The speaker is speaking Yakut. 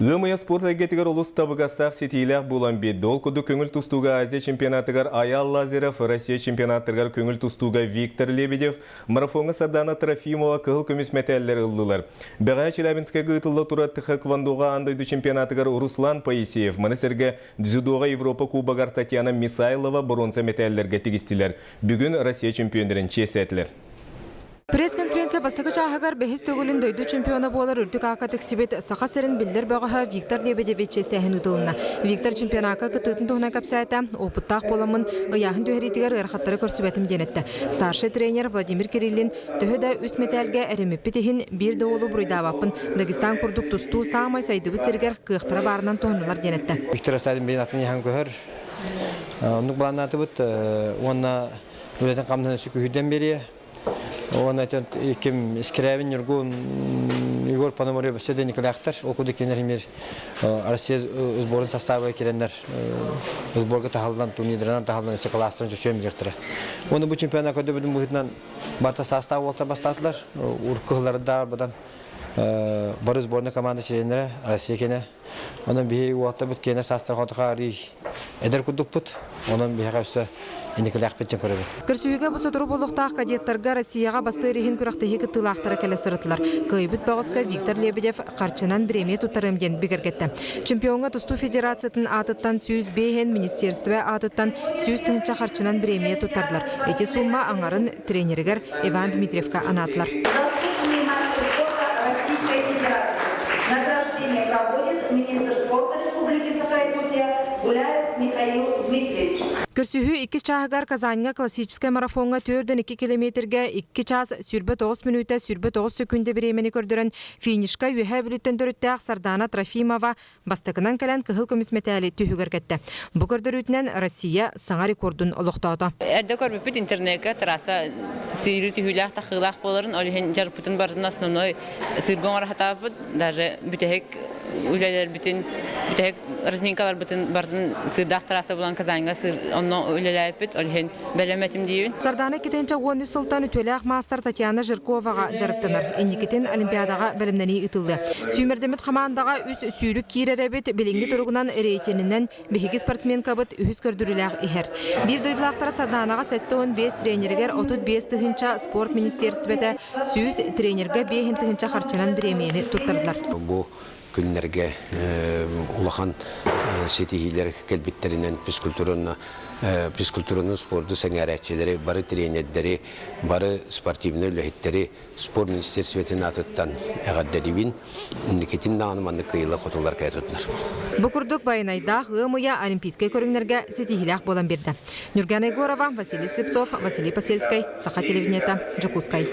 Ыам ыйа спорт эйгэтигэр олус табыгастаах ситиилээх буолан биэрдэ. Ол курдук көҥүл тустууга Азия чемпионатыгар Айаал Лазарев, Россия чемпионаттарыгар көҥүл тустууга Виктор Лебедев, марафоҥҥа Сардана Трофимова кыһыл көмүс мэтээллэри ыллылар. Бэҕэһээ Челябинскайга ыытылла турар тхэквондоҕа аан дойду чемпионатыгар Руслан Поисеев, маны сэргэ дзюдоҕа Европа Кубогар Татьяна Мисайлова боруонса мэтээллэргэ тигистилэр. Бүгүн Россия чемпионнарын чиэстээтилэр. Пресс-конференция бастакы чааһыгар бэһис төгүлүн дойду чемпиона буолар үрдүк аакка тиксибит Саха сирин биллэр бөҕөһө Виктор Лебедевич чиэстээһин ыытылынна. Виктор чемпионакка кыттыытын туһунан кэпсээтэ, опыттаах буоламмын ыйааһын түһэриитигэр ыарахаттары көрсүбэтим диэн эттэ. Старшай тренер Владимир Кириллин төһө да үс мэтээлгэ эрэммиппит иһин биир да уолу буруйдаабаппын, Дагестан курдук тустуу саамай сайдыбыт сиригэр кыахтара баарынан туһаннулар диэн эттэ. Виктор Асадин бэйэн атын иһэн көһөр. Оннук былааннаатыбыт уонна үлэтин хамнаһын сүкүһүйдэн биэриэ. Уонна ким Скрябин Ньургун Егор Пономарев өссө да Николаевтар ол курдук кинилэр эмиэ Россия сборун састааба кирэннэр сборга таһаллан турнирдарынан таһаллан өссө класстарын чөчүөн билиэхтэрэ. Уонна бу чемпионат көрдөбүтүн быһыытынан барыта саастаах уолаттар бастаатылар. Урукку сылларда бадан бары сборная команда членнэрэ Россия кэнэ. Онон биһи уолаттарбыт киэнэ саастар хотоха арый эдэр курдукпут. Онон биһиэхэ өссө инникилээхпит диэн көрөбүн. Көрсүһүүгэ бу сотору буолуохтаах кадеттарга Россияҕа бастыыр иһин күрэхтэһии кыттыылаахтара кэлэ сырыттылар. Кыайбыт бөҕөскө Виктор Лебедев харчынан бириэмийэ туттарыам диэн бигэргэттэ. Чемпиоҥҥа тустуу федерациятын аатыттан 105 министерство аатыттан 100 тыһыынча харчынан бириэмийэ туттардылар. Ити сумма аҥарын тренеригэр Иван Дмитриевка анаатылар. Заслуженный мастер спорта Российской Федерации. Награждение проводит министр спорта Республики Саха-Якутия Гуляев Михаил Дмитриевич. Көрсүһүү иккис чааһыгар Казаньҥа классическай марафоҥҥа 4-2 километрга 2 чаас 29 мүнүүтэ 29 сөкүүндэ бириэмэни көрдөрөн финишка Үөһээ Бүлүүттэн төрүттээх Сардана Трофимова Бастакынан кэлэн кыһыл көмүс мэтээли түһүгэр кэттэ. Бу көрдөрүүтүнэн Россия саҥа рекордун олохтоото. Эрдэ көрбүппүт интернекка трасса сыыры түһүүлээх тахыылаах буоларын, ол иһин дьарыкпытын барытын основной сыырга оҥоро сатаабыппыт. Даже бүтэһик үлэлэрбитин, бүтэһик разминкаларбытын барытын сыырдаах трасса булан Казаньга сыыр онно үлэлээбиппит. Ол иһин бэлэм этим диибин. Сардаана Китенчэ 13 сылтан үтүөлээх маастар Татьяна Жирковаҕа дьарыктанар. Инникитин Олимпиадаҕа бэлэмнэнии ыытыллыа. Сүүмэрдэммит хамаандаҕа үс сүүрүк киирэр эбит. Билиҥҥи туругунан рейтининэн биһиги спортсменкабыт үһүс көрдөрүүлээх иһэр. Биир дойдулаахтара Сардаанаҕа 75 тренеригэр 35 тыһыынча спорт министиэристибэтэ 100 тренергэ 5 тыһыынча харчынан бириэмийэни туттардылар. Бу күннэргэ улахан ситиһиилэр кэлбиттэринэн физкультураны физкультураны спорду сэҥээрээччилэри, бары тренердэри, бары спортивнай үлэһиттэри спорт министерствотын аатыттан эҕэрдэлиибин. Инникитин даҕаны маннык кыайыылар-хотуулар кэлэ турдунар. Бу курдук Байанайдаах ыам ыйа олимпийскай көрүҥнэргэ ситиһиилээх буолан биэрдэ. Нюргана Егорова, Василий Слепцов, Василий Посельскай, Саха телевидениета, Дьокуускай.